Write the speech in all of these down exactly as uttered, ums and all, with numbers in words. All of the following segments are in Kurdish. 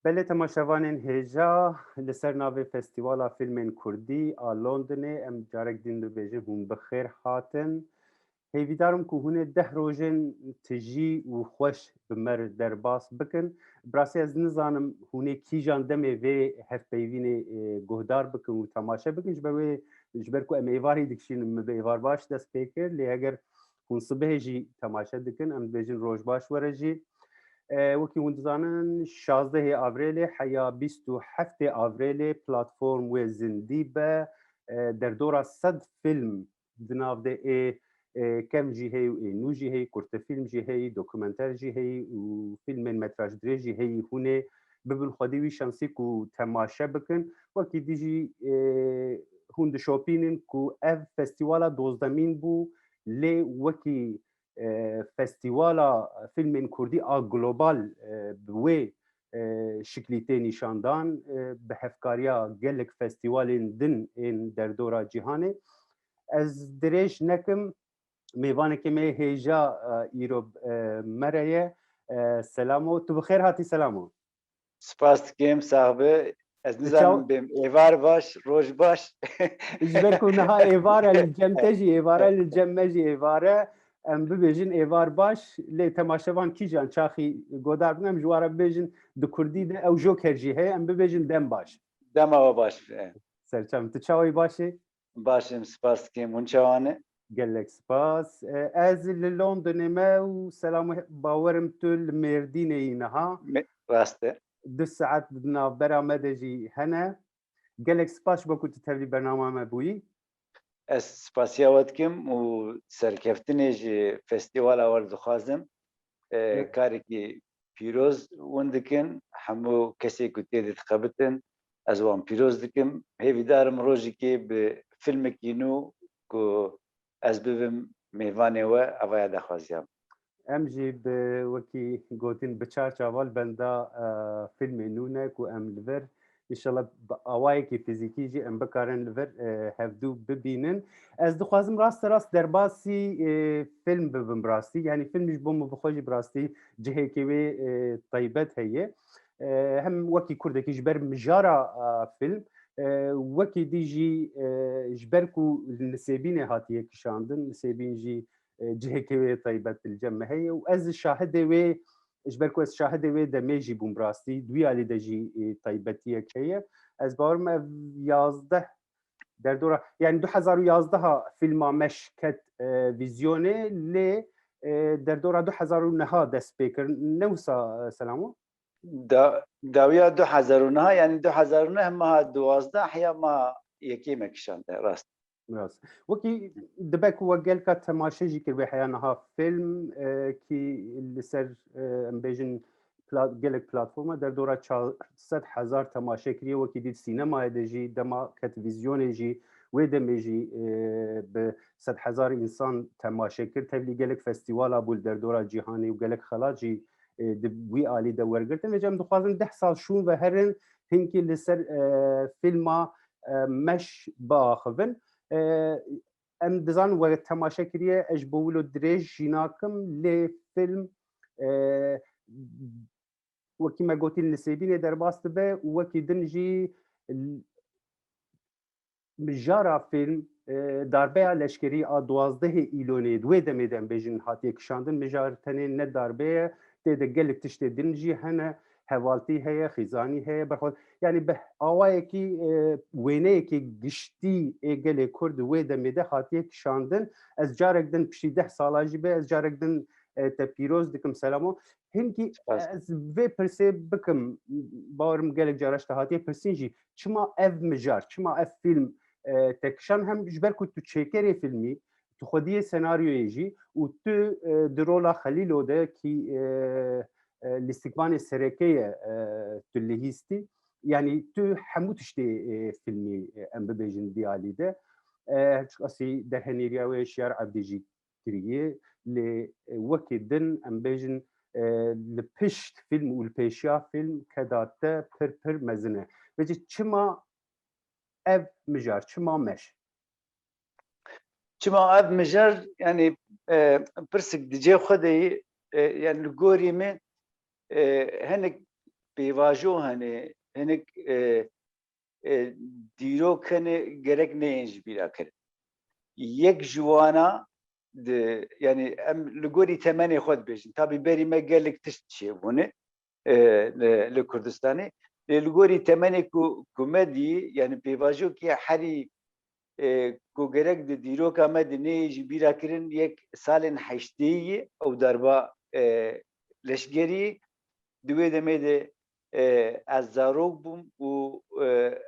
Belê temaşevanên hêja, li ser navê Festîvala Fîlmên Kurdî a Londonê em carek din dibêjin hûn bi xêr hatin. Hêvîdar im ku hûn ê deh rojên tijî û xweş bi me re derbas bikin. Bi rastî ez nizanim hûn ê kîjan demê vê hevpeyvînê, e, guhdar bikin û temaşe bikin. Ji ber wê, ji ber ku em êvarî dikişînin, min bi êvar baş dest pê kir. Lê heger hûn sibehê jî temaşe dikin, em dibêjin roj baş were jî. E, wekî hûn dizanin, şazdehê Avrêlê heya bîst û heftê Avrêlê platform wê zindî be. E, derdora sed fîlm di nav de ê, e, kevn jî heye û ê nû jî heye, kurtefîlm jî heye, dokumenter jî heye û fîlmên metraj dirêj jî heye. Hûn ê bibin xwedî wî şansî ku temaşe bikin. Wekî dî jî, e, hûn dişopînin ku ev festîvala dozdemîn bû, lê wekî, e, festîvala fîlmên kurdî a global, e, bi wê, e, şiklî tê nîşandan, e, bi hevkariya gelek festîwalên din ên derdora cîhanê. Ez dirêj nekim, mêvanekê me hêja, e, îro, e, me re ye. E, Selamo, tu bi xêr hatî Selamo. Spas dikim, sax be. Ez nizanim bêm êvar baş, roj baş. Ji ber ku niha êvar e, li cem te jî êvar e, li cem me jî êvar e. Em bibêjin êvar baş, lê temaşevan kîjan çaxî godar bin, em ji wan re bibêjin di kurdî de ew joker jî heye, em bibêjin dem baş. Dema we baş be. Serçem, tu çawa yî, baş î? Baş im, spas dikim. Hûn çawa ne? Gelek spas. E, ez li Londonê me û Selamo, bawer im tu li Mêrdînê yî niha. Me-, rast e. Du saet di navbera me de jî hene. Gelek spas ji bo ku tu tevlî bernama me bûyî. Ez spasiya we dikim û serkeftinê ji festîvala we re dixwazim. E, Evet. Karekî pîroz hûn dikin, hemû kesê ku tê de dixebitin, ez wan pîroz dikim. Hêvîdar im rojekê bi filmekî nû ku ez bibim mêvanê we, evaya daxwaziya min. Em jî bi wekî gotin bi çar çaval benda, e, filmê nû ne ku em li vir, înşallah bi awayekî fizîkî jî em bikarin li vir, e, hevdû bibînin. Ez dixwazim rasterast derbasî, e, film bibim bi rastî. Yanî film ji bo min bi xwe jî bi rastî cihekê wê, e, taybet heye. E, hem wekî kurdekî ji ber mijara, e, film, e, wekî dî jî, e, ji ber ku li Nisêbînê hatiye kişandin, Nisêbîn jî, e, cihekê wê taybet li cem me heye û ez şahidê wê, ji ber ku ez şahidê wê demê jî bûm bi rastî, di wî alî de jî, e, taybetiyek heye. Ez bawer im ev yazdeh derdora, yani du hezar û yazdeh a filma Meş ket, e, vîzyonê, lê, e, derdora du hezar û neh a dest pê kir. Ne wisa, e, Selamo? Da, dawiya du hezar û neh, yani du hezar û neh meha duwazdeh ya meha yekê me kişande, rast. Rast. Wekî dibe ku we gelka temaşe jî kiribe heya niha film, e, kî li ser, e, em bêjin pla-, gelek platforma derdora çar sed hezar temaşe kiriye, wekî dît sînemayê de jî dema ket vîzyonê jî wê demê jî, e, bi sed hezar însan temaşe kir. Tevlî gelek festîwala bû li derdora cîhanê û gelek xelat jî, e, di wî alî de wergirtin. Vêca em dixwazin deh sal şûn ve herin hinkî li ser, e, filma, e, Meş biaxivin. E, em dizanin we temaşe kiriye, ez ji bo wilo dirêj jî nakim, lê film, e, wekî me gotî li Nisêbînê derbas dibe û wekî din jî l-, mijara film, e, darbeya leşkerî a duwazdehê Îlonê, di wê demê de em bêjin hatiye kişandin, mijar tenê ne darbe ye, tê de gelek tiştê din jî hene, hevaltî heye, xîzanî heye, berxwe-, yani bi awayekî, e, wêneyekî giştî ê gelê Kurd di wê demê de hatiye kişandin. Ez carek din piştî deh sala jî be, ez carek din, e, te pîroz dikim Selamo. Hinkî Spas. Ez vê pirsê bikim, bawerim gelek cara ji te hatiye pirsîn jî, çima ev mijar, çima ev fîlm, e, te kişand, hem ji ber ku tu çêkerê fîlmî, tu xwediyê senaryoyê jî û tu, e, di rola Xelîlo de kî, e, e, lîstikvanê sereke ye, e, tu lihîstî. Yanî tu hemû tiştê, e, fîlmî, e, em bibêjin vî alî de. E, çiqasî derhenêriya wê Şiyar Evdî jî kiriye, lê, e, wekî din em bêjin, e, li pişt fîlm û li pêşiya fîlm keda te pir pir mezin e. Vêca çima ev mijar, çima Meş? Çima ev mijar, yani, e, pirsik di cê xwe de yî, e, yani li gorî min, e, hinek pêvajo hene, hinek, e, e, dîrok hene gerek neyên ji bîra kirin. Yek ji wana di, yanî em li gorî temenê xwe dibêjin. Tabî berî me gelek tişt çêbûne, e, li, li Kurdistanê. Lê li gorî temenê ku, ku me dî, yanî pêvajokê herî, e, ku gerek di dîroka me di neyê ji bîra kirin, yek salên heştêyî ye, ew darba, e, leşgerî, di wê demê de, e, ez zarok bûm û, e,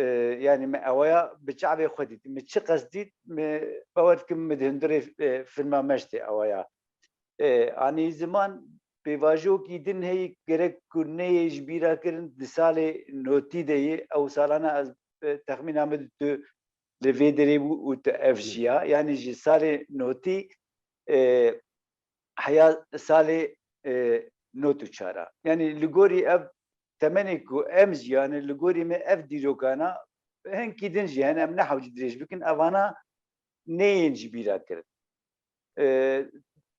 e, yanî me ewaya bi çavê xwe dît. Min çi qas dît, min bawer dikim min di hundirê, e, filma me jî tê ewaya. E, anî ziman pêvajokî din heye gerek ku neyê ji bîra kirin di salê notî de ye. Ew salana ez, e, texmîna min tu li vê derê bû û tu ev jiya. Yanî ji salê notî, e, heya salê, e, not û çar a. Yanî li gorî ev temenê ku em jiyane, li gorî me ev dîrokana, hinkî din jî hene, em nehewcî dirêj bikin, evana neyên ji bîra kirin. E,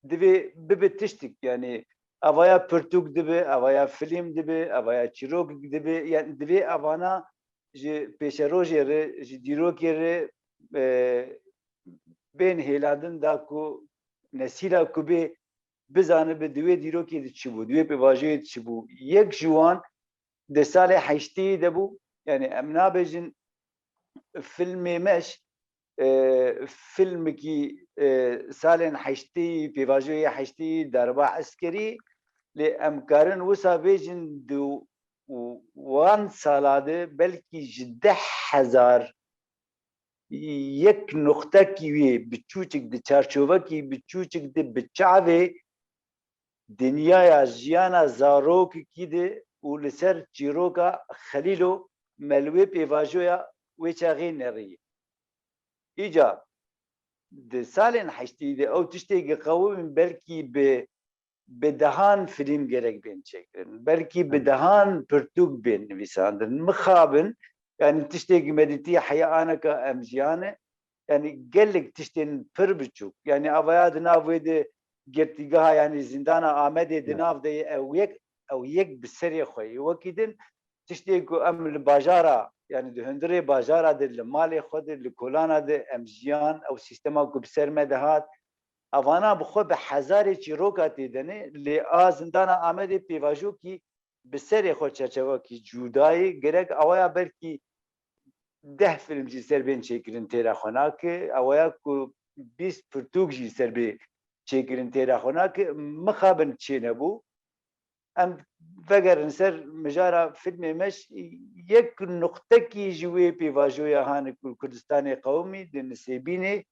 divê bibe tiştik, yanî evaya pirtûk dibe, evaya filîm dibe, evaya çîrokek dibe, yanî divê evana ji pêşerojê re, ji dîrokê re, e, bên hêlandin da ku nesîla ku bê bizanibe di wê dîrokê de çi bû, di wê pêvajoyê de çi bû. Yek ji wan di salê heştêyî de bû, yanî em nabêjin filmê me ji, e, filmekî, e, salên heştêyî, pêvajoyê heştêyî, darba eskerî, lê em karin wisa bêjin di wan sala de belkî ji deh hezar yek nuqtekî wê biçûçik di çarçovekî biçûçik de bi çavê dinyaya jiyana zarokekî de û li ser çîroka Xelîlo me li wê pêvajoya wê çaxê nerî. Îca di salên heştî de ew tiştê giqewimîn belkî bi bi dehan filîm gerek bên çêkirin. Belkî bi dehan pirtûk bên nivîsandin. Mixabin, yanî tiştê ku me dîtî heya aneka em jiyane, yanî gelek tiştên pir biçûk. Yanî avaya di nav wê de girtîgeha, yanî zîndana Amedê di nav de ye, ew yek, ew yek bi serê xwe ye. Wekî din tiştê ku em li bajara, yanî di hundirê bajara de, li malê xwe de, li kolana de em jiyan, ew sîstema ku bi ser me dihat, evana bi xwe bi hezarê çîroka tê de ne, lê a zindana Amedê pêvajokî bi serê xwe çerçevekî cuda ye. Gerek awaya belkî deh film jî ser bên çêkirin têra xwe nake. Awaya ku bîst pirtûk jî ser bê çêkirin têra xwe nake. Mixabin çê nebû. Em vegerin ser mijara filmê me, yek nuqtekî ji wê pêvajoya hanik û Kurdistanê qewimî di Nisêbînê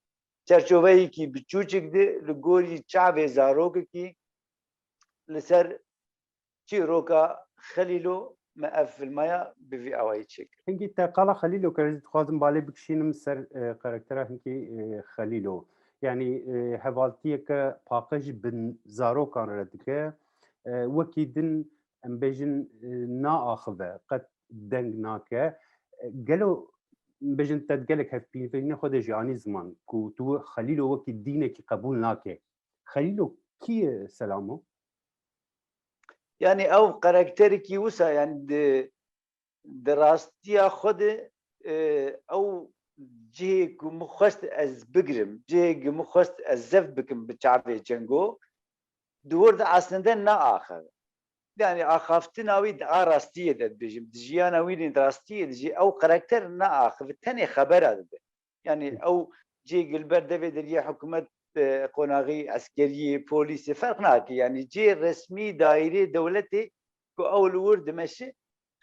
çerçoveyekî biçûçik de li gorî çavê zarokekî li ser çîroka Xelîlo me ev filmaya bi vî awayî çêkir. Hingî te qala Xelîlo kir, ez dixwazim balê bikişînim ser, e, karaktera hinkî, e, Xelîlo. Yanî, e, hevaltiyeke paqij bi zarokan re dike. E, wekî din, em bêjin, e, naaxive, qet deng nake. E, gelo, em bêjin te gelek hevpînî xwe de jî anî ziman ku tu Xelîlo wekî dînekî qebûl nake. Xelîlo kî ye Selamo? Yanî ew karakterekî wisa, yanî di, di rastiya xwe de, e, ew cihê ku min xwest ez bigirim, cihê ku min xwest ez zeft bikim bi çavê cengo, di wir de aslinde naaxive. Yanî axaftina wî di a rastiyê de dibêjim, di jiyana wî de rastiyê de jî ew karakter naaxive, tenê xebera dide. Yanî ew cihê li ber devê deriyê hikûmet, e, qonaxî, eskeriyê, polîsê ferq nake. Yanî cihê resmî, daîrê dewletê ku ew li wir dimeşe,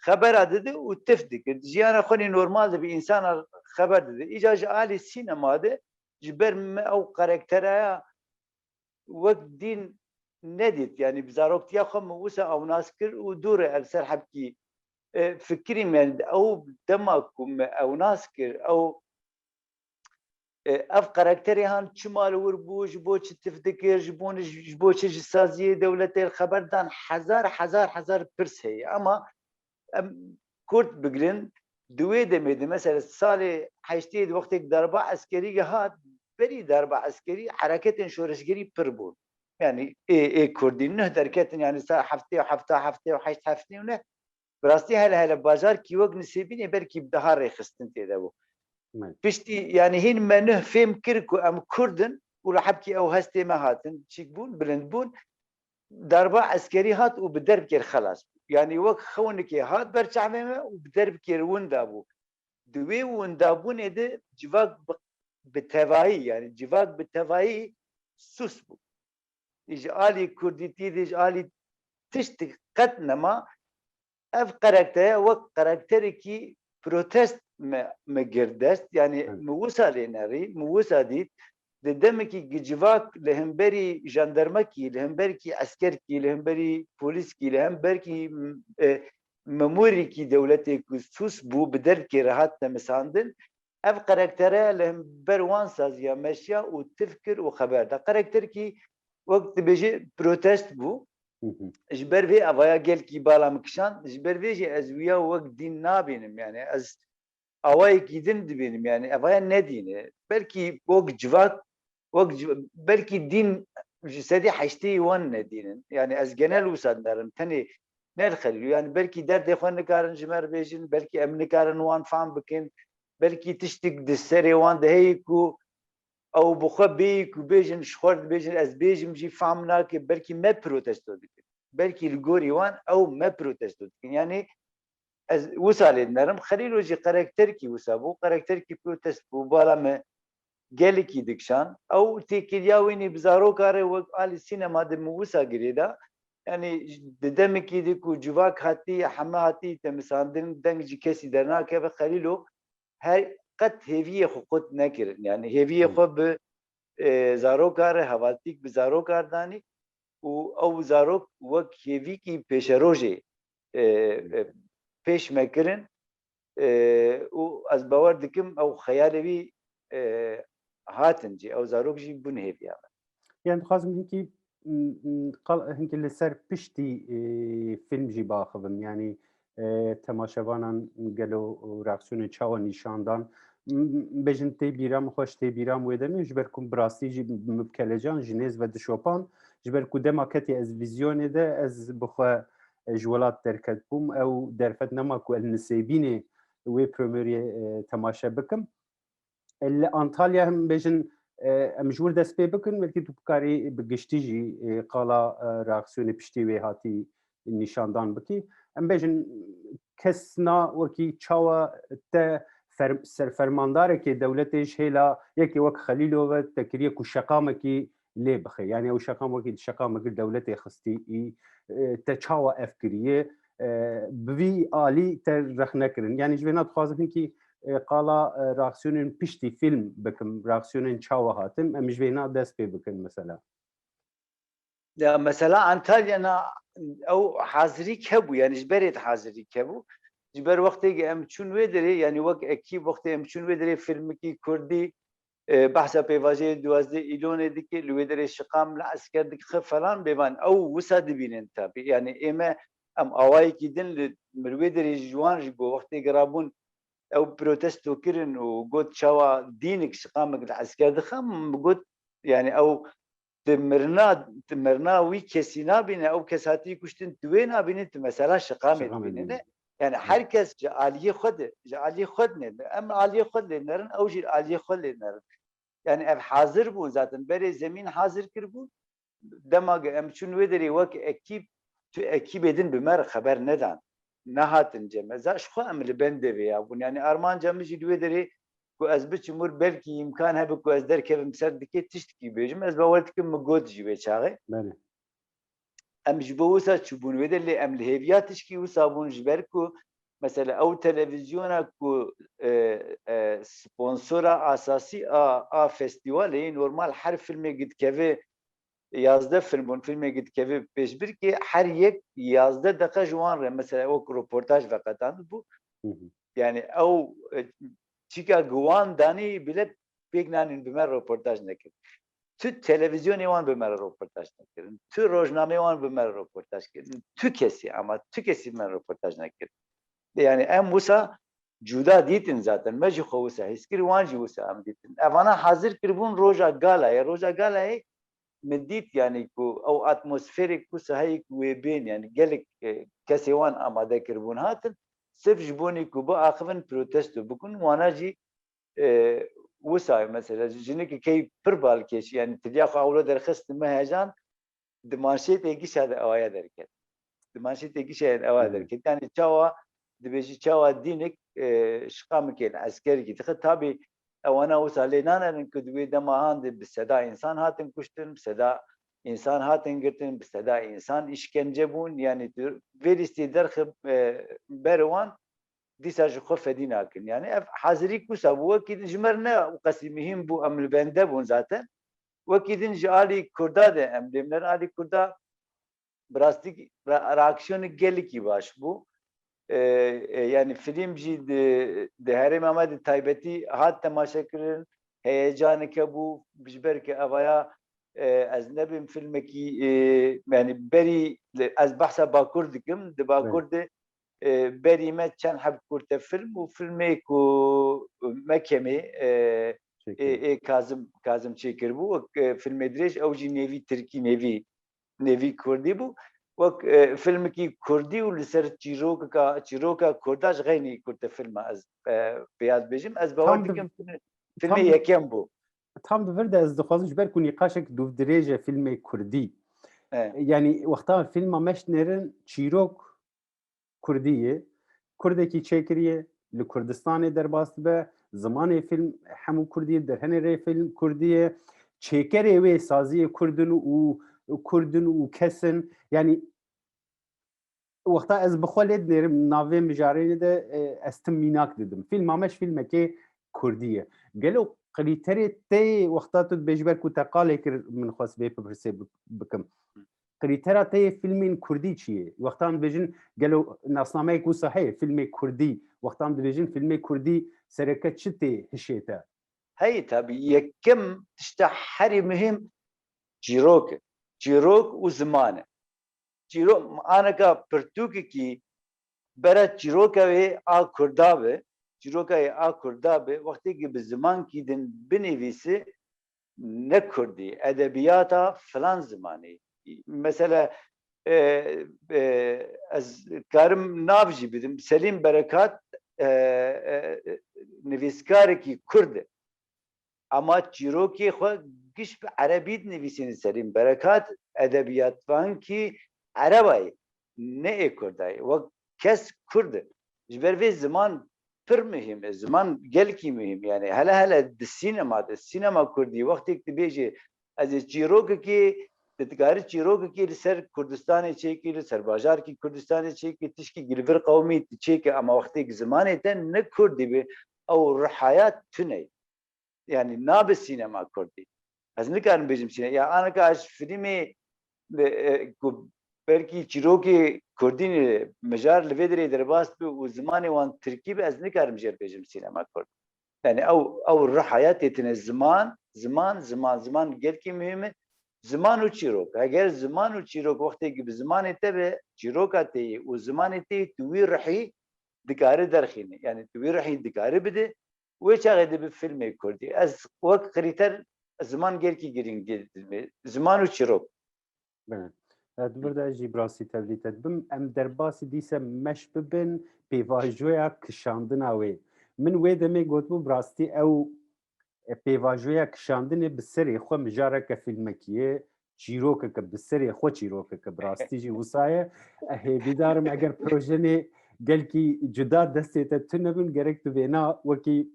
xebera dide û tif dike. Jiyana xwe nî normal dibe, însana xeber dide. Îca ji alî sînema de ji ber me ew karakteraya wek dîn nedît. Yanî bi zaroktiya xwe min wisa ew nas kir û dû re ev ser hebkî, e, fikirîm, yanî ew dema ku min ew nas kir, ew, e, ev karakterê han çima li wir bû, ji bo çi tif dikir, ji bo, ji bo çi ji saziyê dewletê xeber dan, hezar, hezar, hezar pirs heye. Ama em kurt bigirin, di wê demê de, mesela salê heştê de wextê darba eskerî hat, berî darba eskerî hereketên şoreşgerî pir bûn. yani ê, ê kurdî nuh derketin, yani sa heftê û hefta, heftê û heşt, heftê û neh. Bi rastî hele hele bajarkî wek Nisêbînê belkî bi daha rêxistin tê de bû. Evet. Piştî yani hîn me nuh fêm kir ku em kurd in û li hebkî ew hestê me hatin çîk bûn, bilind bûn. Darba eskerî hat û bi derbkêr xelas bû. Yani wek xewnikê hat ber çavê me û bi derbkêr winda bû. Di wê windabûnê de civak bi, bi tevayî, yani civak bi tevayî sûs bû. Ji alî kurdîtî de, ji alî tiştik qet nema. Ev karaktere wek karakterekî protest me, me girt dest. Yani Evet. mi wisa lê nerî, mi wisa dît. Di demekî gi civak li hemberî jandarmekî, li hemberkî eskerkî, li hemberî polîskî, li hemberkî, e, memûrîkî dewletê ku sûs bû, bi derbkê re hat temisandin. Ev karaktere li hember wan saziya meşiya û tiv kir û xeber da. Karakterkî wek dibêje protest bû. Hı hı. Ji ber vê evaya gelkî bala min kişand. Ji ber vê jî ez wiya wek dîn nabînim. Yani ez awayekî din dibînim. Yani evaya ne dîn e. Belkî wek civak, wek civ-, belkî dîn ji sedî heştê wan ne dîn in. Yani ez genel wisa dinerim. Tenê ne li Xelîlo. Yani belkî derdê xwe nikarin ji me re bêjin, belkî em nikarin wan fam bikin, belkî tiştik di serê wan de heye ku ew bi xwe bêyî ku bêjin, ji xwe re dibêjin, ez bêjim jî fam nake, belkî me protesto dikin. Belkî li gorî wan ew me protesto dikin. Yani ez wisa lê dinerim. Xelîlo jî karakterkî wisa bû, karakterkî protest bû, bala me gelekî dikişan. Ew têkiliya wînî bi zaroka re wek alî sînema de min wisa girêda. Yani di demekî de ku civak hatî, heme hatî temisandin, deng ji kesî dernakeve, Xelîlo her qet hêviyê xwe qut nekirin. Yani hêviyê Hı. xwe bi, e, zaroka re, hevaltîk bi zaroka re danî û ew zarok wek hêvîkî pêşerojê, e, e, pêş me kirin. E, û ez bawer dikim ew xeyalê wî, e, hatin cî, ew zarok jî bûn hêviya me. Yani dixwazim hinkî, m, m, qal-, hinkî li ser piştî, e, fîlm jî biaxivim. Yani, e, temaşevanan gelo reaksiyonê çawa nîşan dan? M, m, bêjin tê bîra min, xweş tê bîra min wê demê, ji ber ku bi rastî jî min bi kelecan ji nêz ve dişopan. Ji ber ku dema ketî ez vîzyonê de, ez bi xwe, e, ji welat derket bûm. Ew derfet nema ku ez Nisêbînê wê premierê, e, temaşe bikim. Li Antalya hem bêjin, e, em ji wir dest pê bikin, belkî tu bikarî bi giştî jî, e, qala, e, reaksiyonê piştî wê hatî nîşandan bikî. Em bêjin kesna wekî çawa te fer-, serfermandarekê dewletê ji hêla yekê wek Xelîlo ve te kiriye ku şeqamekî lê bixe. Yani ew şeqam wekî şeqamekî dewletê xistî î, e, te çawa ev kiriye? E, bi vî alî te rexne kirin. Yani ji vê na dixwazim hinkî, e, qala, e, reaksiyonên piştî fîlm bikim, reaksiyonên çawa hatin, em ji vê na dest pê bikin mesela. Ya mesela Antalya na ew hazirîk hebû, yani ji berê de hazirîk hebû. Ji ber wextê em çûn wê derê, yani wek ekîb wextê em çûn wê derê filmekî kurdî, e, behsa pêvajoyê duwazdeh Îlonê dike, li wê derê şiqam li esker dikixe falan bêvan. Ew wisa dibînin tabî. Yani ê me em awayekî din li mir wê derê ji wan jî got wextê gerabûn ew protesto kirin û got çawa dînik şiqamek li esker dixe, min got yani ew tu mirina, tu mirina wî kesî nabîne, ew kes hatî kuştin, tu wê nabînî, tu mesela şiqamê Şiqamê dibînî. dibînî. Yani her kes ji aliyê xwe de, ji aliyê xwe de nêdin. Em aliyê xwe lê nerin, ew jî aliyê xwe lê nerin. Yani ev hazir bûn zaten, berê zemîn hazir kiribûn. Dema ku em çûn wê derê wek ekîb, tu ekîbê din bi me re xeber nedan. Nehatin cem. Ez ji xwe em li bendê vê ya bûn. Yani armanca min jî li wê derê ku ez biçim wir belkî îmkan hebe ku ez derkevim ser dikê tiştkî bêjim. Ez bawer dikim min got jî wê çaxê. Belê. Em ji bo wisa çûbûn wê de lê em li hêviya tişkî wisa bûn ji ber ku mesela ew televîzyona ku, e, e, sponsora asasî a, a festîvalê ye, normal her filmê dikeve yazdeh film bûn, filmê dikeve pêşbirkê her yek yazdeh deqe ji wan re mesela wek roportaj veqetandibû. Hı hı. Yani ew, e, çîka gi wan danî bile pêk nanîn bi me roportaj nekirin. Tu televîzyonê wan bi me re roportaj nekirin. Tu rojnameyê wan bi me re roportaj kirin. Tu kesî ama tu kesî bi me re roportaj nekirin. Yani em wisa cuda dîtin zaten. Me jî xwe wisa hîs kir, wan jî wisa em dîtin. Evana hazir kiribûn roja galayê. Roja galayê min dît, yanî ku ew atmosferê ku saheyê ku wê bên, yanî gelek, e, kesê wan amade kiribûn hatin, sirf ji bonî ku biaxivin protesto bikin, wana jî, e, wisa mesela, jinikê key pir balkêş, yanî tiliya xwe ewle derxist min heyecan, di manşetê gişa de ewaya derket. Di manşetê gişa de ewaya derket. Yani çawa dibêjî, çawa dînik, e, şiqamikê li eskerkî dixe. Tabî ewana wisa lê nanerin ku di wê dema han de bi seda însan hatin kuştin, bi seda însan hatin girtin, bi seda însan îşkence bûn. Yani tu vê lîstê derxi, e, ber wan dîsa ji xwe fedî nakin. Yani ev hazirî kusa bû, wekî din ji me re ne qasî muhîm bû, em li bende bûn zaten. Wekî din ji alî Kurda de em lê, em ner alî Kurda bi rastî re-, reaksiyonê gelekî baş bû. E, e, yani film jî di, di herêma me de taybetî hat temaşekirin, heyecaneke bû, ji ber ke evaya, e, ez nebim filmekî, e, yani berî li, ez behsa Bakur dikim, di Bakur de, e, berî me çend heb kurte film û filmê ku me kemê, e, ê, ê Kazim, Kazim çêkiribû, wek, e, filmê dirêj, ew jî nêvî tirkî, nêvî, nêvî kurdî bû. Wek, e, filmekî kurdî û li ser çîrokeka, çîroka kurda ji xeynî kurte filma ez, e, pêya dibêjim. Ez bawer Tam di-, dikim film-, filmê tam di-, yekem bû. Tam di vir de ez dixwazim, ji ber ku nîqaşek dûvdirêj e filmê kurdî. E. Yani wexta filma me ji nêrin çîrok kurdî ye, kurdekî çêkiriye, li Kurdistanê derbas dibe, zimanê fîlm hemû kurdî ye, derhenê rê fîlm kurdî ye, çêkerê wê saziyê kurd in û kurd in û kes in. Yanî wexta ez bi xwe lê dinêrim, navê mijarê de, e, ez tim mînak didim. Fîlma me ji fîlmekê kurdî ye. Gelo krîterê te yê wexta tu dibêjî, ber ku te qalê kir, min xwest vê pirsê bi-, bikim. Krîtera te yê fîlmên kurdî çi ye? Wextan dibêjin, gelo nasnameyek wisa heye, fîlmê kurdî? Wextan dibêjin fîlmê kurdî sereke çi tê hişê te? Hey, tabî, yekem tişta herî muhîm çîrok e. Çîrok û ziman e. Çîrok, aneka pirtûkekî bera çîroka wê a kurda be, çîroka wê a kurda be, wextê ki bi zimankî din binivîsi, ne kurdî, edebiyata filan zimanî. Mesela, e, e, ez karim nav jî bidim. Selîm Berekat, e, e, nivîskarekî kurd e. Ama çîrokê xwe giş bi erebî dinivîsîne. Selîm Berekat edebiyatvankî erebayê, ne ê kurdayê. Wek kes kurd e. Ji ber vê ziman pir muhîm e. Ziman gelkî muhîm. Yani hele hele di sînema de, sînema kurdî wextêk dibêje ez ê çîrokekê, tu dikarî çîrokekê li ser Kurdistanê çêkî, li ser bajarkî Kurdistanê çêkî, tişkî li vir qewmî tu çêkî, ama wextêk zimanê te ne kurdî be, ew rihaya tune ye. Yani nabe sînema kurdî. Ez nikarim bêjim sînema. Ya aneka ez filmê, e, e, ku belkî çîrokê kurdî ne, mijar li vê derê derbas bi û zimanê wan tirkî bi, ez nikarim jê re bêjim sînema kurdî. Yani ew, ew rihaya tê tine ziman, ziman, ziman, ziman gelkî muhîm e. Ziman û çîrok. Eger ziman û çîrok wextê ki bi zimanê te be, çîroka te yê û zimanê te yê, tu wî rihî dikare derxîne. Yani tu wî rihî dikare bide, wê çaxê dibe filmê kurdî. Ez wek krîter ziman gelkî girîng didime. Ziman û çîrok. Belê. E, di vir de ez jî bi rastî tevlî te dibim. Em derbasî dîse meş bibin pêvajoya kişandina wê. Min wê demê gotibû, bi rastî ew, e, pêvajoya kişandinê bi serê xwe mijareke fîlmekî ye, çîrokeke bi serê xwe çîrokeke bi rastî jî wisa ye. E, hêvîdar im eger projenê gelkî cuda destê te tune bin, gerek tu vêna wekî,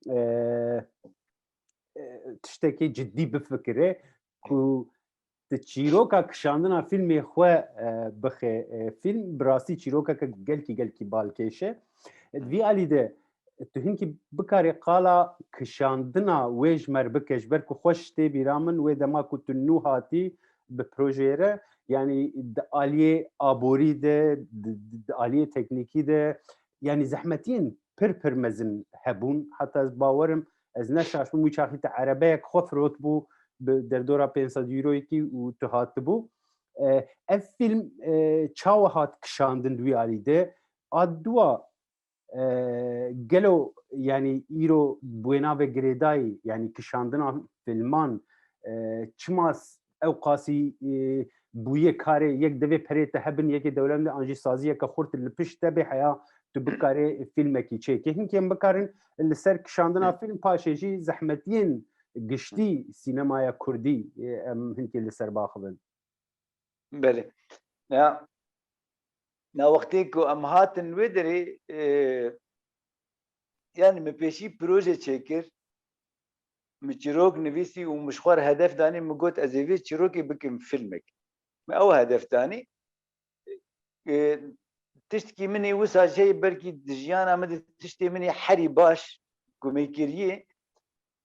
e, e, tiştekî cidî bifikire ku di çîroka kişandina fîlmê xwe, e, bixe, e, fîlm bi rastî çîrokeke gelkî, gelkî balkêş e. Di vî alî de tu hinkî bikarî qala kişandina wê ji me re bike, ji ber ku xweş tê bîra min, wê dema ku tu nû hatî bi projeyê re, yanî di aliyê aborî de, di, di, di aliyê teknîkî de, yanî zehmetiyên pir pir mezin hebûn. Heta ez bawer im, ez ne şaş bim, wî çaxî te erebeyek xwe firotbû bi derdora pênc sed euroyekî û tu hatibû. E, ev fîlm, e, çawa hat kişandin di wî alî de? A dua, e, gelo, yanî îro bi wê navê girêdayî, yanî kişandina fîlman, e, çima s-, ew qasî, e, bûye karê yek divê perê te hebin, yekê dewlemde an jî saziyeke xurt li pişt te bê heya tu bikarê fîlmekî çêkê. Hinkê em bikarin li ser kişandina fîlm, paşê jî zehmetiyên giştî sînemaya kurdî, e, em hinkê li ser baxivin. Belê. Ya, na wextê ku em hatin wê derê, e, yani min pêşî proje çêkir, min çîrok nivîsî û min ji xwe re hedef danî, min got, "Ez ê vê çîrokê bikim filmek." Min ew hedef danî. E, tiştkî min ê wisa jê, belkî di jiyana min de tiştê min ê herî baş ku me kiriye,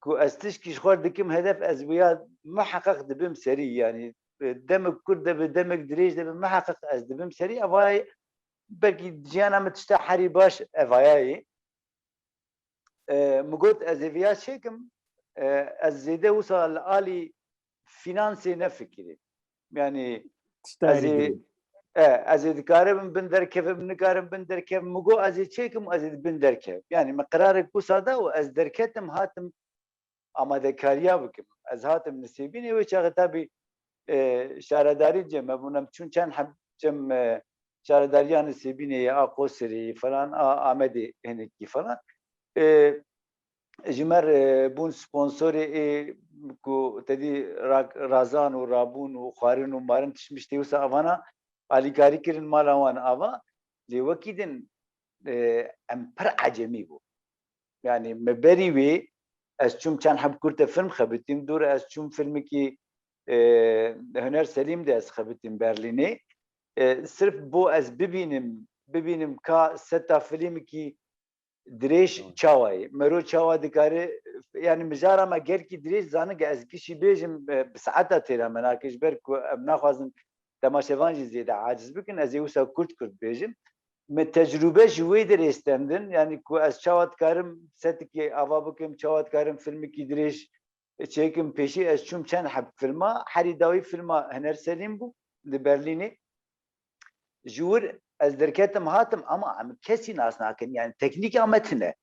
ku ez tişkî ji xwe dikim hedef, ez wiya miheqeq dibim serî, yani, e, demek kurt de bi, demek dirêj de bi, miheqeq ez dibim serî. Evayê belkî jiyana min tişta herî baş evayayê. E, min got, "Ez ê viya çêkim." E, ez zêde wisa li alî fînansê nefikirî. Yani, tişta ez ê, e, ez ê dikaribim bin derkevim, nikarim bin derkevim. Min got, "Ez ê çêkim, ez ê bin derkevim." Yani, min qerarek wisa da û ez derketim, hatim amadekariya bikim. Ez hatim Nisêbînê, wê çaxê tabî, e, şaredarî cem hebûn, em çûn çend heb cem, e, şaredariya Nisêbînê ye, a Qoserê ye falan, a Amedê hinekî falan. E, ji me re bûn sponsorê ê ku te dî ra-, razan û rabûn û xwarin û marin tişt mişt tê wisa avana alîkarî kirin mala wan ava. Lê wekî din, e, em pir ecemî bû. Yani me berî wê ez çûm çend heb kurte film xebitîm, dû re ez çûm filmekî, e, Huner Selîm de ez xebitîm Berlînê. E, sirf bo ez bibînim, bibînim ka seta filmekî dirêj çawa ye. Mero çawa dikare, yani mijara me gelkî dirêj zanin ke ez gişî bêjim, e, bi saeta têra me nake, ji ber ku em naxwazin temaşevan jî zêde aciz bikin, ez ê wisa kurt kurt bêjim. Me tecrûbe ji wê derê stendin, yani ku ez çawa dikarim setikê ava bikim, çawa dikarim filmekî dirêj çêkim, pêşî ez çûm çend heb filma, herî dawî filma Huner Selîm bû di Berlînê. Ji wir ez derketim hatim ama em kesî nas nakin, yani teknîka me tune.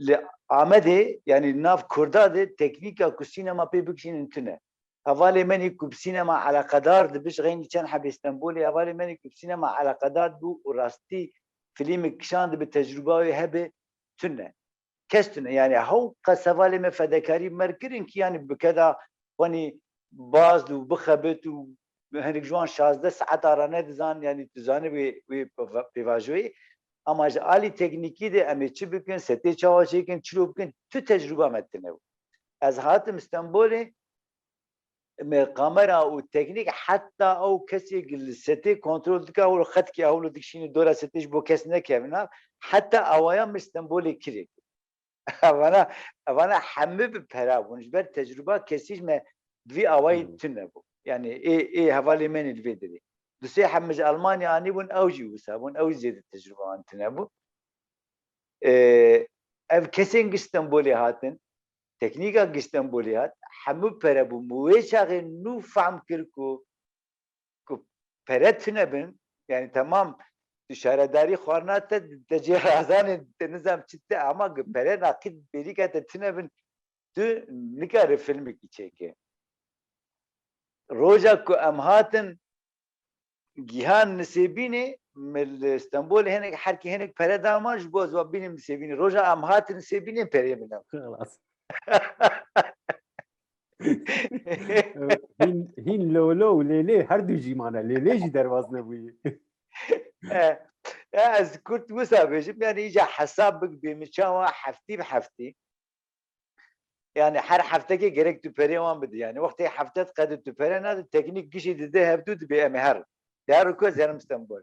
Li Amedê, yani nav Kurda de teknîka ku sînema pê bikişînin tune. Hevalê menî ku bi sînema eleqedar dibi, ji xeynî çend hebê Stenbolê, hevalê menî ku bi sînema eleqedar bû û rastî filmê kişand bi tecrûba wê hebe tune. Kes tune. Yani hew qas hevalê me fedekarî mer kirin ki yani bi keda xwenî baz û bixebit û hinek ji wan şazdeh saeta re nedizan, yani tu zanî wê, wê pêva-, pêvajoyê. Ama ji alî teknîkî de em ê çi bikin, setê çawa çêkin, çilo bikin, tu tecrûba me tune bû. Ez hatim Stenbolê, me kamera û teknîk, heta ew kesê li setê kontrol dike, ew xetkî ew li dikişîne dora setê ji bo kes nekevin nav, heta awaya min Stenbolê kirê. Evana, evana hemû bi pera bûn. Ji ber tecrûba kesî ji me bi vî awayî Hmm. tune bû. Yani ê, ê hevalê menî li vê derê. Du sê hemû ji Almanya anî bûn, ew jî wisa bûn, ew jî zêde tecrûba wan tune bû. Ee, ev kesên giş Stenbolê hatin, teknîka giş Stenbolê hat, hemû pere bû. Min wê çaxê nû fehm kir ku, ku pere tune bin, yani temam, tu şaredarî xwarina te, te cê razanê, te nizam çi te, ama gi pere naqît bêrîka te tune bin, tu nikare filmekî çêke. Roja ku em hatin, gihan Nisêbînê, min li Stenbolê hinek, herkê hinek pere da man ji bo ez wa bînim Nisêbînê. Roja em hatin Nisêbînê perê min nebû. Xelas. Hîn, hîn lolo û lêlê her du jî mane. Lêlê jî derbas nebûyî. E, e, ez kurt wisa bêjim, yani îca hesab bik bê min çawa heftî bi heftî. Yani her heftekê gerek tu perê wan bidî. Yani wextê hefte qede tu pere nade, teknîk gişî dide hevdû dibê em ê her. Her ku ez herim Stenbol.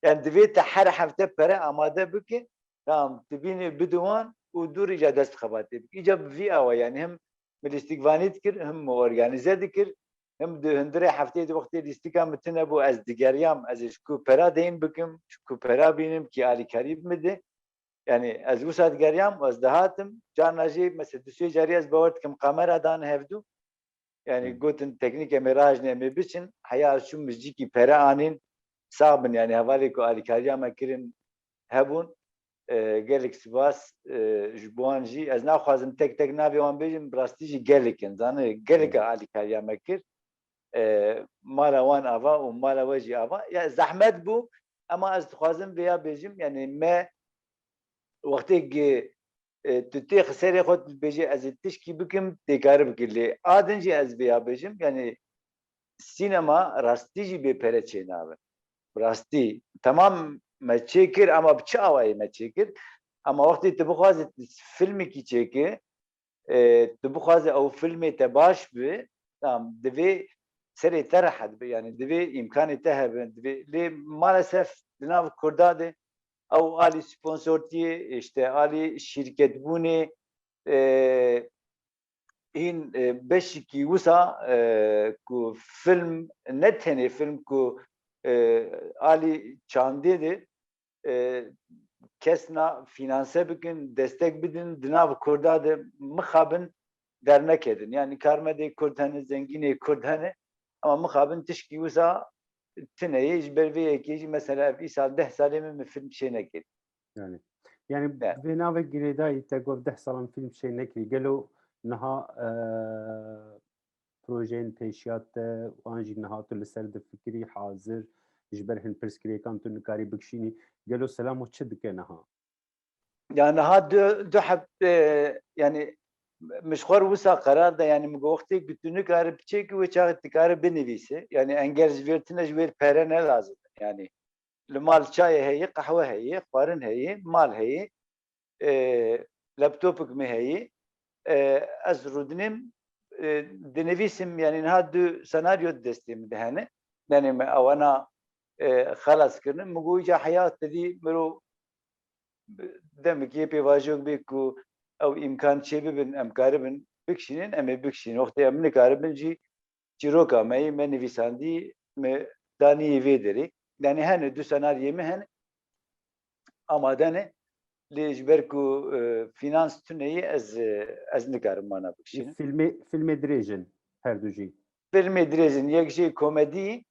Yani divê te her hefte pere amade bike. Tamam, tu bînî bidi wan û dû rî îca dest xebatê bike. Îca bi vî awa yani hem min lîstikvanî dikir, hem min organîze dikir, hem di hundirê hefteyê di wextê lîstika min tune bû, ez digeriyam, ez ê ji ku pera deyn bikim, ji ku pera bînim, kî alîkarî bi min de. Yani ez wisa digeriyam, ez dihatim, carna jî, mesela du sê carî ez bawer dikim, kamera dan hevdû. Yani Hmm. gotin teknîk em ê rahejin, em ê biçin, heya ez çûm mijcîkî pere anîn, sax bin, yani hevalê ku alîkariya me kirin hebûn, e, gelek spas, e, ji bo wan jî. Ez naxwazim tek tek navê wan bêjim, bi rastî jî gelek in, zanî, gelek Hmm. alîkariya me kir. e, mala wan ava û mala we jî ava. Ya zehmet bû, ema ez dixwazim vêya bêjim, yani me wextê gi, e, tu têxî serê xwe tu dibêjî ez ê tişkî bikim, tê kare bikî. Lê a din jî ez vêya bêjim, yani sînema rastî jî bê pere çênabe. Rastî. Temam me çêkir, ama bi çi awayî me çêkir? Ama wextê tu bixwazî tu filmekî çêkî, e, tu bixwazî ew filmê te baş bi, tamam, divê serê te rehet bi, yani divê îmkanê te hebe, divê, lê maalesef di nav Kurda de ew alî sponsortiyê, işte alî şîrketbûnê, e, hîn, e, beşikî wisa, e, ku film, ne tenê film ku, e, alî çandê de, e, kes na fînanse bikin, destek bidin, di nav Kurda de mixabin dernekedin. Yani karmedê Kurd hene, zengînê Kurd hene, ama mixabin tişkî wisa tune ye. Ji ber vê yekê jî mesela ev îsal deh salê min, min film çê nekir. Yani, yani vê navê girêdayî te got deh salan film çê nekirî. Gelo niha, e, projeyên pêşiya te, an jî niha tu li ser difikirî hazir, ji ber hin pirsgirêkan tu nikarî bikişînî. Gelo Selamo çi dike niha? Ya niha du, du heb, e, yani min ji xwe re wisa qerar da, yani min got wextê ku tu nikarî biçêkî wê çaxê tu karî binivîsî. Yani enger ji vêr tune, ji wêr pere ne lazim. Yani li mal çayê heye, qehwe heye, xwarin heye, mal heye, e, laptopik me heye, e, ez rûdinêm, e, dinivîsim, yani niha du senaryo di destê min de hene. Yani me ewana, e, xelas kirine. Min got îca heyat te dî mirov demekê pêvajoyek bê ku ew îmkan çê bibin, em karibin bikişînin, em ê bikişînin. Wextê em nikaribin jî çîroka me yê me nivîsandî, me danî yê vê derê. Yani hene du senaryê me hene, amade ne. Lê ji ber ku, e, fînans tune ye, ez, e, ez nikarim wana bikişînim. Filmê, filmê dirêj in her du jî. Filmê dirêj in, yek jê komedî,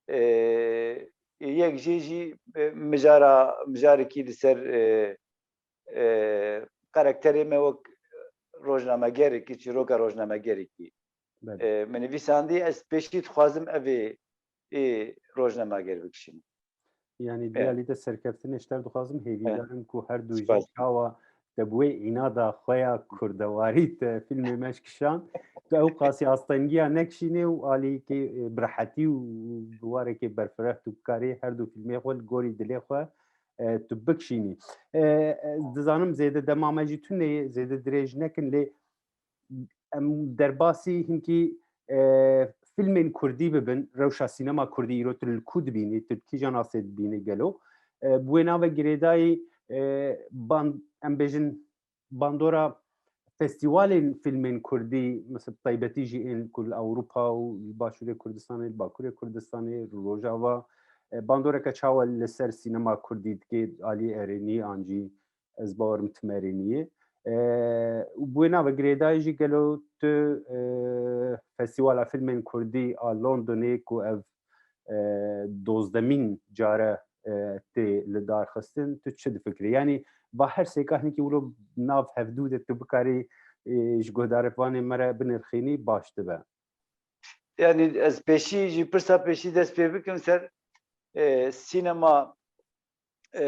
e, yek jê jî, e, mijara, mijarekî li ser, e, e, karakterê me wek rojnamegerekî, çîroka rojnamegerekî, Belê. e, min nivîsandî, ez pêşî dixwazim evê ê rojnameger bikişînim. Yani, Evet. Diyalî de serkeftinê ji te dixwazim, hêvîdar im ku her du jî Spas. çawa te bi wê înada xwe ya kurdewarî te fîlmê me ji kişand, tu ew qasî astengiya nekişînê û alîkê, e, bi rehetî û bi warekê berfireh tu bikarî her du fîlmê xwe li gorî dilê xwe, e, tu bikişînî. E, e, dizanim zêde dema me jî tune ye, zêde dirêj nekin, lê em derbasî hinkî, e, fîlmên kurdî bibin, rewşa sînema kurdî îro tu li ku dibînî, tu li kîjan astê dibînî gelo? E, bi wê navê girêdayî, e, ban-, em bêjin bandora festîvalên fîlmên kurdî, mesela taybetî jî ên ku li Ewropa û li Başûrê Kurdistanê, li Bakurê Kurdistanê, li Rojava, e, bandoreke çawa li ser sînema kurdî dike, alî erênî an jî ez bawerim tim erênî ye. E, û bi wê navê girêdayî jî gelo tu, e, Festîvala Fîlmên Kurdî a Londonê ku ev, e, dozdemîn care, e, tê lidarxistin, tu çi difikirî? Yanî va her sêka hinkî wilo nav hevdû de tu bikarî, e, ji guhdarvanê me re binirxînî baş dibe. Yani ez pêşî, ji pirsa pêşî dest pê bikim ser, e, sînema, e,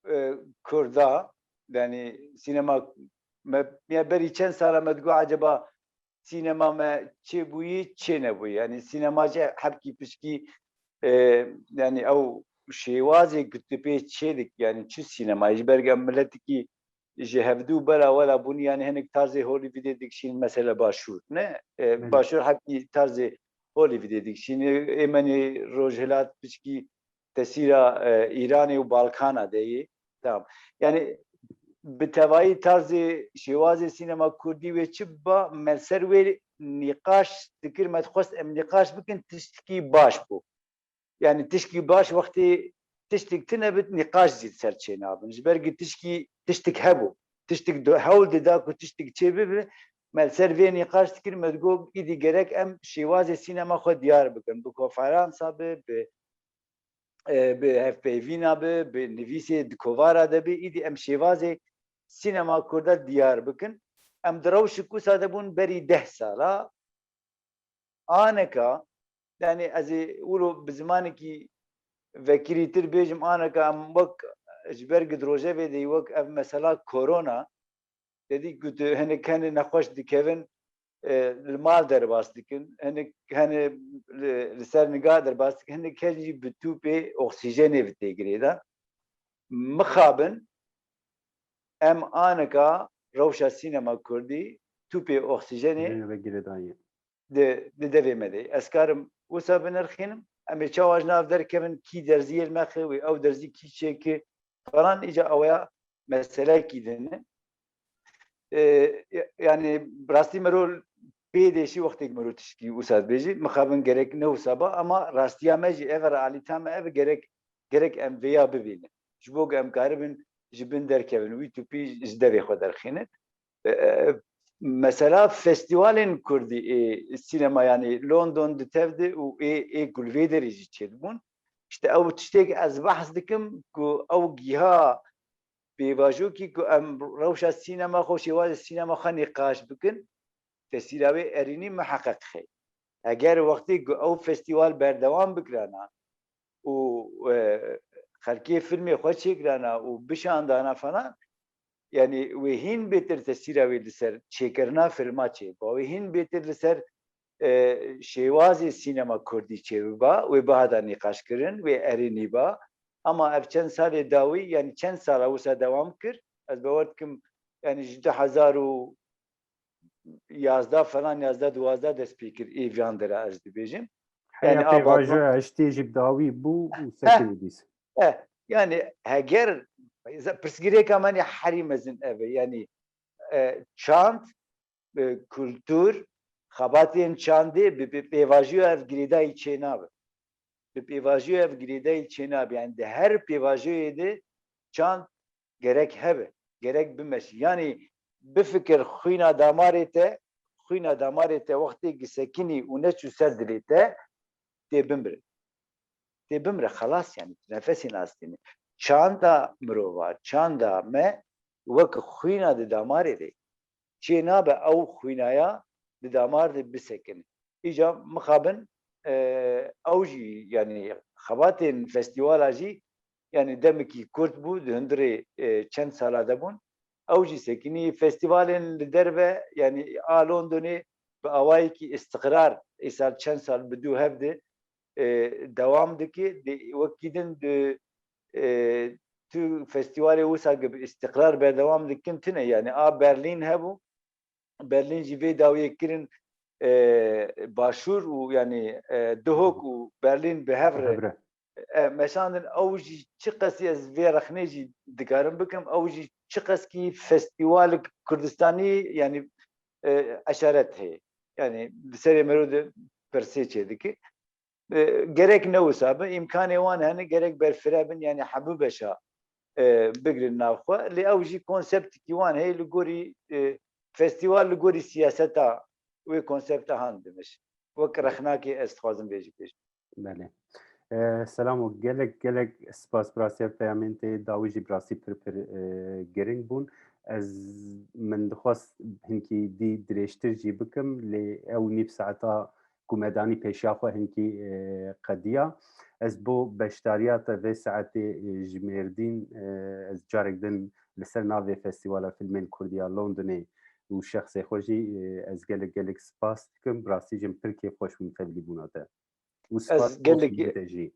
e, Kurda, yani sînema me, ya berî çend sala me digot, acaba sînema me çêbûyî, çê nebûyî? Yani sînema jî hepkî pişkî, e, yani ew şêwazê ku tu pê çê dik, yani çi sînema, ji ber em miletikî ji hevdû bela wela bûn, yani hinek tarzê Hollywoodê dikişîn, mesela Başûr, ne? E, Belê. Başûr hepkî tarzê Hollywoodê dikişîn. Ê, ê menê Rojhilat pişkî tesîra, e, Îranê û Balkana de yê. Tamam. Yani bi tevayî tarzê şêwazê sînema kurdî wê çi ba, me li ser wê nîqaş dikir, me dixwest em nîqaş bikin, tiştkî baş bû. Yani tişkî baş wextê tiştik tune bit, nîqaş zî ser çê nabin. Ji ber ku tişkî, tiştik hebû, tiştik do-, hewl dida ku tiştik çê bibe, me li ser vê nîqaş dikir, me digot, îdî gerek em şêwazê sînema xwe diyar bikin. Bi konferansa be, bi, e, bi hevpeyvîna be, bi nivîsê di kovara de be, îdî em şêwazê sînema kurda diyar bikin. Em di rewşik wisa de bûn berî deh sala. aneka, yani ez ê wilo bi zimanekî vekirîtir bêjim, aneka em wek ji ber gi di rojevê de wek ev mesela korona, te dî ku tu hinek hene nexweş dikevin, e, li mal derbas dikin, hinek hene li, li ser niga derbas dikin, hinek kes jî bi tûpê oksîjenê bi tê girêdan. Mixabin em aneka rewşa sînema kurdî tûpê oksîjenê Dê ve girêdayî. di, di devê me de. Ez karim wisa binirxînim, em ê çawa ji nav derkevin, kî derziyê li me xi wê, ew derzî kî çêki falan, îca ew ya meselekî din e. E, yani rastî mero pê dêşî wextêk mero tişkî wisa dibêjî, mixabin gerek ne wisa ba, ama rastiya me jî ev e, realîta me ev e, gerek, gerek em vêya bibînin. Ji bo ku em karibin ji bin derkevin, wî tûpî ji devê xwe derxînin. E, mesela festîvalên kurdî ê sînema, yanî London di tev de û ê, ê ku li vê derê jî çêdibûn. Îşte ew tiştêk ez behs dikim ku ew giha pêvajoyekî ku em rewşa sînema xwe, şêwazê sînema xwe nîqaş bikin, tesîra wê erênî miheqeq xe. Eger wextê ku ew festîval berdewam bikirana û, e, xelkê filmê xwe çêkirana û bişandana falan, yani wê hîn bêtir tesîra wê li ser çêkirina filma çêba, wê hîn bêtir li ser, e, şêwazê sînema kurdî çêbiba, wê bihata nîqaşkirin, wê erênî ba. Ama ev çend salê dawî, yani çend sala wisa dewam kir, ez bawer dikim, yani ji du hezar û yazdeh falan, yazdeh duwazdeh dest pê kir, ê viyan dera ez dibêjim. Heya Yani a pêvajoya Batman hiştê jî bi dawî bû û Heh. sekirî dîs. Eh, yani heger pirsgirêka me ne herî mezin ev e. Yani, e, çand, e, kultur, xebatên çandê bi, bi pêvajoya ev girêdayî çênabe. Bi pêvajoya ev girêdayî çênabe. Yani di her pêvajoyê de çand gerek hebe, gerek bimeşî. Yani bifikir xwîna damarê te, xwîna damarê te wextê gisekinî û neçû ser dilê te, tê bimire. Tê bimire, xelas yani, tu nefesê nastînî. Çanda mirova, çanda me wek xwîna di damarê de. Çê nabe ew xwînaya di damar de bisekine. Îca mixabin, e, ew jî, yani xebatên festîvala jî, yani demekî kurt bû, di hundirê, e, çend sala de bûn. Ew jî sekinî festîvalên li derve, yani a Londonê bi awayekî îstiqrar, îsal çend sal bi dû hev de, e, dewam dike. Di, wekî din di, e, tu festîvalê wisa ki bi îstiqrar berdewam dikin tune. Yani a Berlîn hebû. Berlîn jî vê dawiyê kirin, e, başûr û yani, e, Duhok û Berlîn bi hev re, Hebre. e, meşandin. Ew jî çiqasî ez vê rexnê jî dikarim bikim. Ew jî çiqaskî festîwalik Kurdistanî yani, e, eşaret heye. Yani li serê mero de pirsê çêdike. E, gerek ne wisa be, îmkanê wan hene, gerek berfireh bin, yani hemû beşa, e, bigrin nav xwe. Lê ew jî konseptekî wan heye li gorî, e, festîval li gorî siyaseta wê konsepta han dimiş. Wek rexnakê ez dixwazim vê jî bêjim. Belê. E, Selamo, gelek, gelek spas, bi rastî ev peyamên te dawî jî bi rastî pir, pir, e, giring bûn. Ez, min dixwest hinkî dî dirêjtir jî bikim, lê ew nîv saeta ku me danî pêşiya xwe hinkî, e, qediya. Ez bo beşdariya te vê saetê, e, ji Mêrdîn, e, ez carek din li ser navê Festîvala Filmên Kurdî ya Londonê û şexsê xwe jî, e, ez gelek, gelek spas dikim. Bi rastî jî min pir kêfxweş bûm tevlîbûna te. Û spas Ez gelek, bo te jî.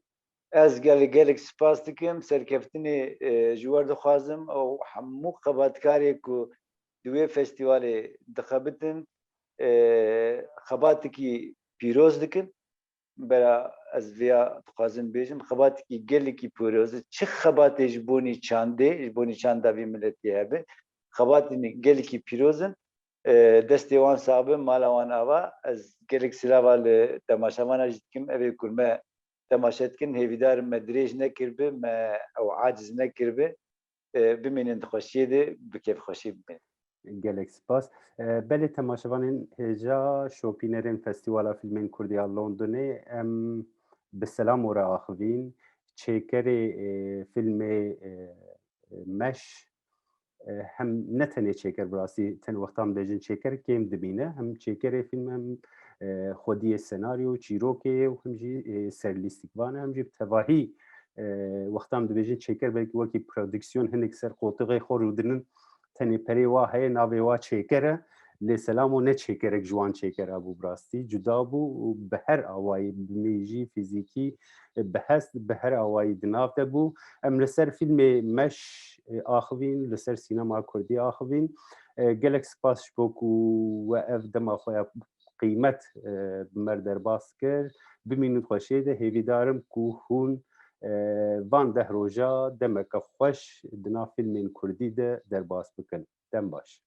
Ez gelek, gelek spas dikim. Serkeftinê, e, ji we dixwazim. Ew hemû xebatkarê ku di wê festîvalê dixebitin, e, xebatekî pîroz dikin. Bera ez vêya dixwazim bêjim, xebatekî gelekî pîroz e. Çi xebatê ji bonî çandê, ji bonî çanda vî miletî hebe, xebatên gelekî pîroz in. E, destê wan sax be, mala wan ava. Ez gelek silava li temaşevana jî dikim. Ev ê ku me temaşe dikin, hêvîdar me dirêj nekiribe, me ew aciz nekiribe. E, bimînin di xweşiyê de, bi kêfxweşî bimînin. Gelek spas. E, belê temaşevanên hêja, şopînerên Festîvala Fîlmên Kurdî ya Londonê, em bi Selamo re axivîn. Çêkerê, e, fîlmê, e, Meş, e, hem ne tenê çêker, bi rastî tenê wextan bêjin çêker kêm dimîne, hem çêkerê fîlm, hem e, xwediyê senaryo, çîrokê û him jî, e, serlîstikvan e, him jî bi tevahî, e, wexta em dibêjin çêker, belkî wekî prodîksiyon hinek ser qoltuxê xwe rûdinin, tenê perê wa heye, navê wa çêker e. Lê Selamo ne çêkerek ji wan çêkera bû, bi rastî cuda bû û bi her awayî, bi mêjî, fîzîkî, e, bi hest, bi her awayî di nav de bû. Em li ser fîlmê Meş, e, axivîn, li ser sînema kurdî axivîn. E, gelek spas ji bo ku we ev dema xwe ya qîmet, e, bi me re derbas kir. Bimînin xweşiyê de, hêvîdar im ku hûn, e, van deh roja demeke xweş di nav fîlmên kurdî de derbas bikin. Dem baş.